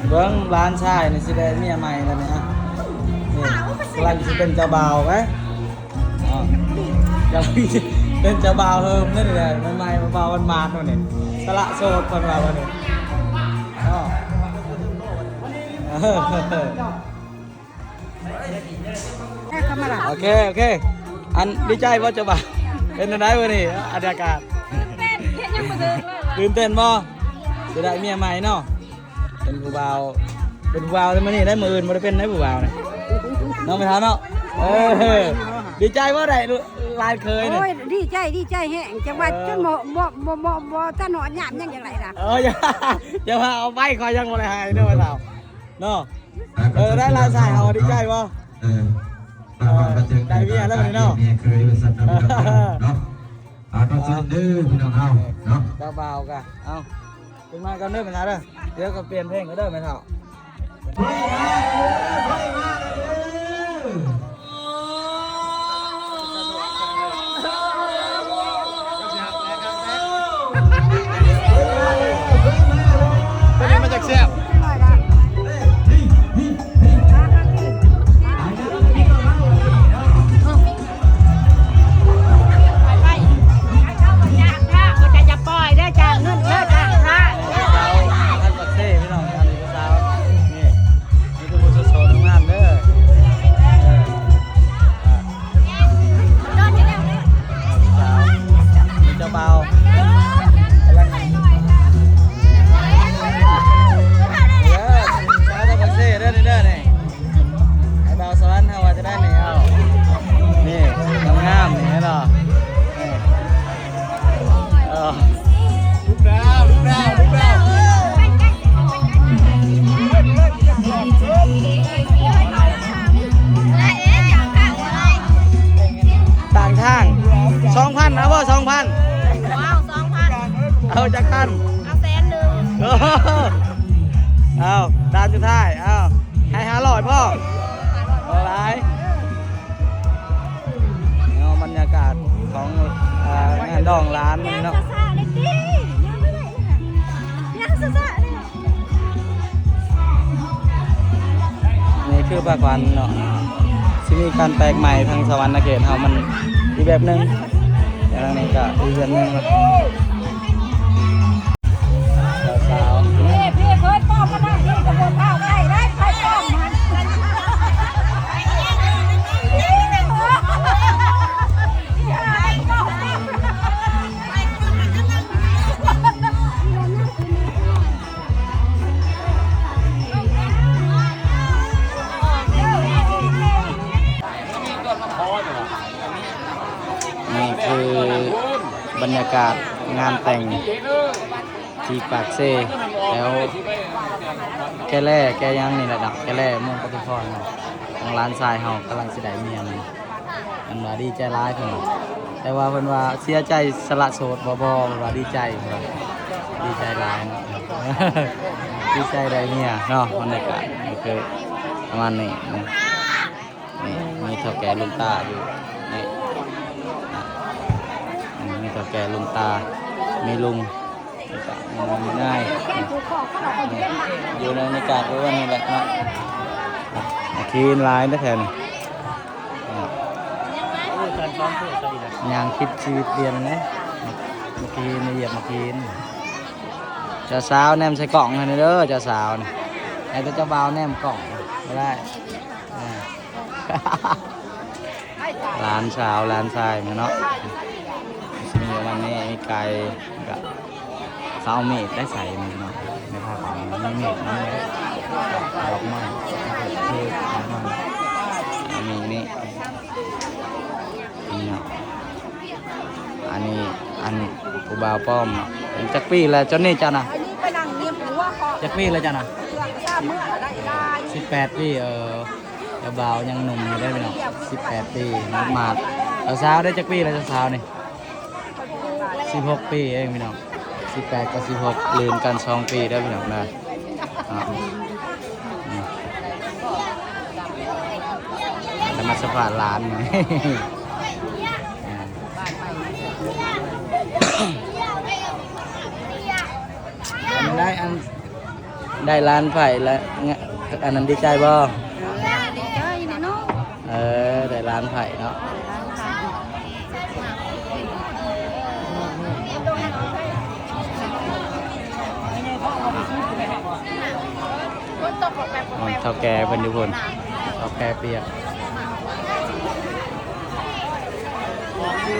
ເບິ່ງຫຼານຊາຍນີ້ຊິໄດ້ເມຍໃໝ່ແລ້ວນີ້ ນີ້ກຳລັງຊິເປັນເຈົ້າບ່າວໄປ ອ້າວ ກຳລັງຊິເປັນເຈົ້າບ່າວເຮີມນີ້ແຫຼະ ໃໝ່ໆ ບ່າວໝາດໆ ນີ້ ສະຫຼະໂສດເພິ່ນວ່າບັດນີ້ ອ້າວ ໂອເຄ ໂອເຄ ອັນ ດີໃຈບໍ່ເຈົ້າບ່າວ ເປັນຈັ່ງໃດມື້ນີ້ ບັນຍາກາດ ຕື່ນເຕັ້ນ ເຮັດຫຍັງບໍ່ຖືກເລີຍ ຕື່ນເຕັ້ນບໍ່ ຊິໄດ້ເມຍໃໝ່ເນາະ ເປັນຜູ້ບ່າວ ເປັນຜູ້ບ່າວໃນມື້ນີ້ໄດ້ ມື້ອື່ນບໍ່ໄດ້ເປັນໄດ້ຜູ້ບ່າວນະ ເນາະ ແມ່ເຖົ້າເນາະ ເອີ ດີໃຈບໍ່ໄດ້ຫຼານເຂີຍນີ້ ໂອ້ຍ ດີໃຈ ດີໃຈແຮງ ຈັ່ງວ່າ ເອີ ຈົນບໍ່ ບໍ່ ບໍ່ ບໍ່ ບໍ່ຕາໜອນຍາມຍັງຈັ່ງໃດນະ ເອີ ຢ່າ ຢ່າວ່າເອົາໄປ ຂ້ອຍຍັງບໍ່ໄດ້ໃຫ້ເດີ້ ແມ່ເຖົ້າເນາະ. ເອີ ໄດ້ຫຼານຊາຍເຮົາດີໃຈບໍ່ ເອີ ເອີ ໄດ້ເມຍແລ້ວເນາະ ເມຍເຄີຍວ່າຊັ້ນເນາະ ພີ່ນ້ອງເນາະ ອ່າ ຂໍເຊີນເດີພີ່ນ້ອງເຮົາເນາະ ເຈົ້າບ່າວກະ ເອົາ ຂຶ້ນມາກ່ອນເດີແມ່ເຖົ້າເດີ ດຽວກໍປ່ຽນເພງເດີແມ່ເຖົ້າ. ຕົວນີ້ມາຈາກແຊບ ໄປ ໄປ ໄປ ເຂົາຈະຢ່າປ່ອຍເດີ ຈ້າງເງິນເດີ ຈ້າງພະ ສາວ ອັນປາກເຊ ພີ່ນ້ອງ ອັນນີ້ຜູ້ສາວ ນີ້ ມີແຕ່ຜູ້ໂສດໆ ງາມໆ ເດີ ເອີ ອ່າ ສາວ ເຈົ້າບ່າວ ກຳລັງ ເອີ ສາວ ອັນປາກເຊ ເດີ ນີ້ເດີ ນີ້ ໄອ້ບ່າວສະຫວັນເຮົາວ່າຈະໄດ້ແນວ ນີ້ ງາມໆ ນີ້ເຫັນບໍ່ ນີ້ ເອີ ລູກດາວ ລູກດາວ ລູກດາວ ຕ່າງທາງ ສອງພັນ ເອົາບໍ່ ສອງພັນ ບໍ່ເອົາ ສອງພັນ ເອົາຈັກພັນ ເອົາແສນໜຶ່ງ ເອົາ ດ່ານສຸດທ້າຍ ເອົາ ໃຫ້ຫ້າຮ້ອຍພໍ ບໍ່ຫຼາຍ ເນາະ ບັນຍາກາດຂອງ ເອີ ງານດອງຫຼານເນາະ ຍ່າງຊ້າໆ ເດັກດີ ຍ່າງໄປໄວໆ ຍ່າງຊ້າໆ ນີ້ຄືພາຂວັນເນາະ ຊິມີການແປກໃໝ່ ທາງສະຫວັນນະເຂດເຮົາມັນອີກແບບໜຶ່ງ ແຕ່ທາງນີ້ກໍອີກແບບໜຶ່ງເນາະ ສາວໆ ພີ່ ພີ່ເຄີຍປ້ອມມານຳ ພີ່ກໍບໍ່ເຂົ້າໃກ້ໄດ້ ໄປປ້ອມມັນ ນີ້ຄືບັນຍາກາດງານແຕ່ງທີ່ປາກເຊ ແຖວແກແລ ແກຫຍັງນີ້ແຫຼະເນາະ ແກແລ ເມືອງປະທຸມພອນເນາະ ທາງຫຼານຊາຍເຮົາກຳລັງຊິໄດ້ເມຍ ເພິ່ນວ່າດີໃຈຫຼາຍເພິ່ນວ່າ ແຕ່ວ່າເພິ່ນວ່າເສຍໃຈສະຫຼະໂສດ ບໍ່ ບໍ່ ເພິ່ນວ່າດີໃຈ ເພິ່ນວ່າດີໃຈຫຼາຍເນາະ ດີໃຈໄດ້ເມຍເນາະ ບັນຍາກາດກໍຄືປະມານນີ້ ນີ້ ມີເຖົ້າແກ່ລຸງຕາຢູ່ ນີ້ ອ່ະ ນີ້ ມີເຖົ້າແກ່ລຸງຕາ ມີລຸງ ນີ້ກໍມີນ້ອງມີນາຍ ນີ້ ຢູ່ໃນບັນຍາກາດຄືວ່ານີ້ແຫຼະເນາະ ອ່ະ ມາກິນຫຼາຍເດີແຖວນີ້ ອ່ະ ຍ່າງຄິດຊີວິດປ່ຽນເດ້ ມາກິນ ມາຢຽບມາກິນ ເຈົ້າສາວແນມໃສ່ກ້ອງໃຫ້ແດ່ເດີ ເຈົ້າສາວນີ້ ໃຫ້ແຕ່ເຈົ້າບ່າວແນມກ້ອງ ບໍ່ໄດ້ ອ່າ ຫຼານສາວຫຼານຊາຍມາເນາະ ຊິມີປະມານນີ້ ມີໄກ່ ກະເຂົາເອົາມີດໄດ້ໃສ່ນີ້ເນາະ ໃນພາຂວັນມີມີດນຳ ດອກໄມ້ ເຄ້ກ ດອກໄມ້ ອັນນີ້ ນີ້ ນີ້ເນາະ ອັນນີ້ ອັນຜູ້ບ່າວປ້ອມເນາະ ຈັກປີແລ້ວເຈົ້ານີ້ ເຈົ້ານະ ອັນນີ້ໄປນັ່ງເນຍຜົວເຂົາ ຈັກປີແລ້ວເຈົ້ານະ ສາມມື້ລະໄດ້ຫຼາຍ ສິບແປດປີ ເອີ ເຈົ້າບ່າວຍັງໜຸ່ມຢູ່ເດ້ພີ່ນ້ອງ ສິບແປດປີ ໝາດໆ ເຈົ້າສາວໄດ້ຈັກປີແລ້ວ ເຈົ້າສາວນີ້ ສິບຫົກປີເອງພີ່ນ້ອງ ສິບແປດກັບສິບຫົກ ລື່ນກັນສອງປີເດີພີ່ນ້ອງເດີ ອ່າ ອືມ ແລ້ວມາສະພາດຫຼານ ອ່າ ອັນໃດ ອັນ ໄດ້ຫຼານໃພ້ລະ ງະ ອັນນັ້ນດີໃຈບໍ່? ດີໃຈແຫຼະເນາະ. ເອີ ໄດ້ຫຼານໃພ້ເນາະ. ເຖົ້າແກ່ເພິ່ນຢູ່ພຸ້ນ ເຖົ້າແກ່ປຽກ.